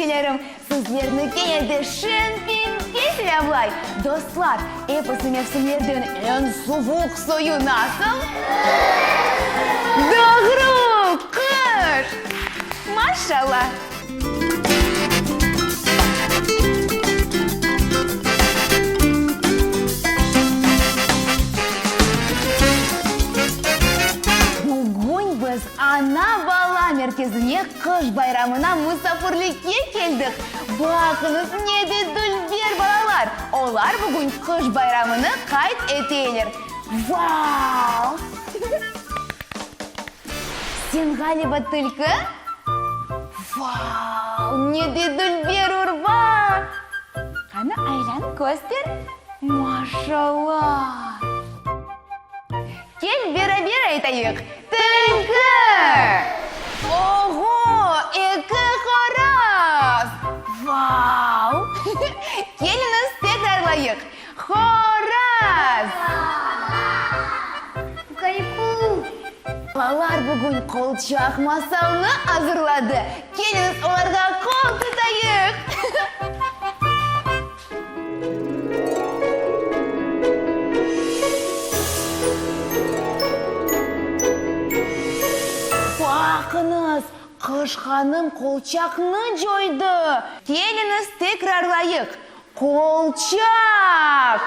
Çiçelerim, sizlerni kene de şeñ pinke selâmlay! Dostlar, episi mevsimlerden eñ suvuq soyu nasıl? Doğru, qış! Maşallah! Bugün biz Ana-bala merkezine qış bayramına musafirlikke keldik. Baqıñız, ne de dülber balalar! Olar bugün qış bayramını qayd eteler. Vau! Sen ğaliba tilki? Vau, ne de dülber urba! Qani, aylan, köster. Maşallah! Kel, beraber aytayıq, Tilki! Oğo, eki horaz! Vau! Keliñiz, tekrarlayıq, Horaz! Balalar bugün qolçaq masalnı azırladı. Keliñiz, olarğa qol tutayıq! Baqıñız, Qış hanım qolçaqnı coydı! Keliñiz, tekrarlayıq, Qolçaq!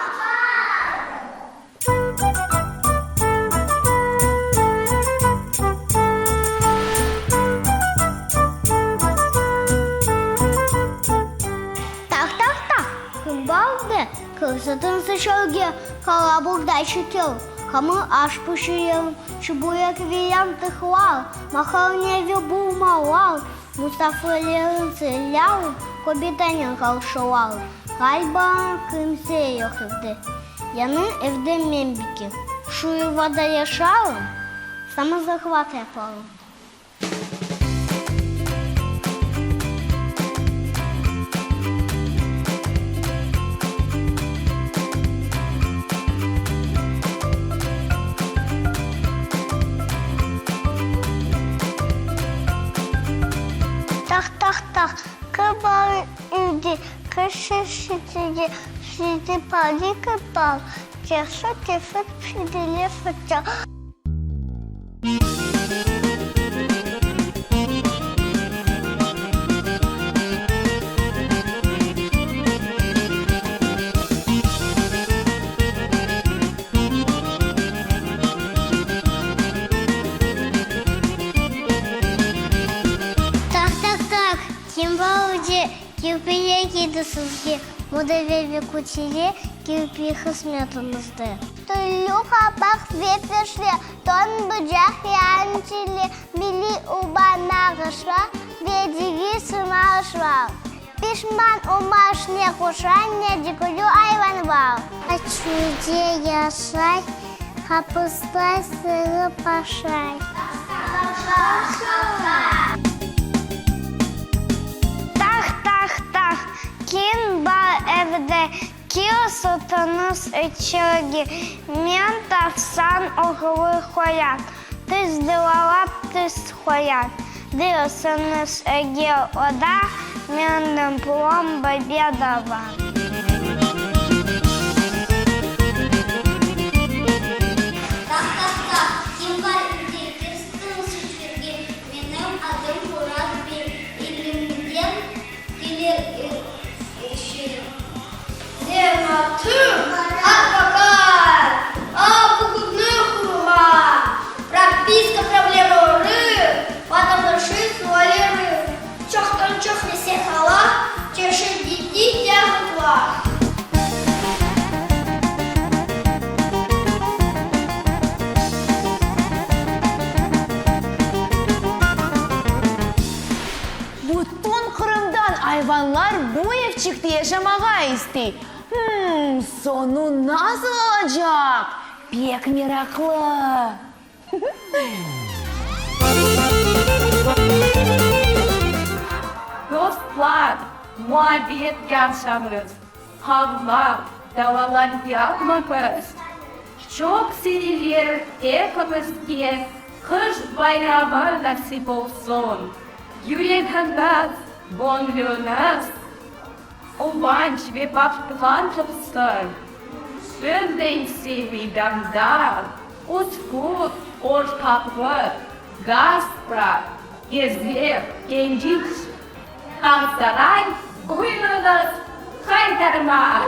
Taq, taq, taq, kim bardı, kirsetin çölge, qara buğday şeker, hamır aş pişirerim, çiburek ve yantıqlar, makarone ve burmalar, musafirlerin sıylarım, köbetanen qarşılarım. Ğaliba, kimse yoq evde. Yañı evde men bike. Şu yuvada yaşarım, samozahvat yaparım. Taq, taq, taq, kim bar evde? Kişi şitige şidi palika pal, Kefir kefir pidile fıça. Tak, tak, tak, kim bar evde? Kirpiye kiydi sizge, Mudaveve kütüye kirpi hızmetinizde. Türlü qabaq ve pişle, Ton bıcaq yançile, Milliy urba nağışlar Ve diger sımarışlar. Pişman olmaş ne quşa, Ne cigülü ayvan bar. Çölde yaşay, Qapısta sığıp aşay. Tah, tah, tah, kim bar evde, Kir sırtıñız içerge, Men tavsan oğlu qoyan, Tiz duvalap tiz qoyan. Dersiñiz eger o da, Menim plomba bedava. Tah, tah, tah, kim bar evde, Kirstiñ içerge, Menim adım Murat bey, Elimden keler er şey. Zematım, advokat, aq-uquqnı qoruma, propiska problemaları, vatandaşıy sualleri, çoqtan-çoq nesihat ala, çeşit ciddiy diagnozlar. Bütün Qırımdan ayvanlar bu evçikte yaşamağa istey. Hımm, soñu nasıl olacaq? Pek meraqlı! Dostlar, muabbet yaşañız, Ağlap, davalar yapmañız. Çoq seneler epimizge Qış bayramı nasip olsun. Yüregiñiz. Göñlüñiz quvanç ve bahtlan tolsun. Şimdi ise meydanda Üsküt, Ortaqlı, Gaspra, Kezlev, Gençlik, Aqsaray, buyurıñız, Haytarma!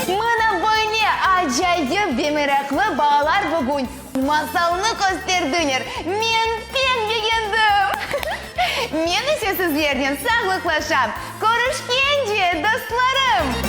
Mına böyle acayip ve meraqlı balalar bugün masalnı kösterdiler. Men pek begendim! Men ise sizlernen sağlıqlaşam. Körüşkence, dostlarım!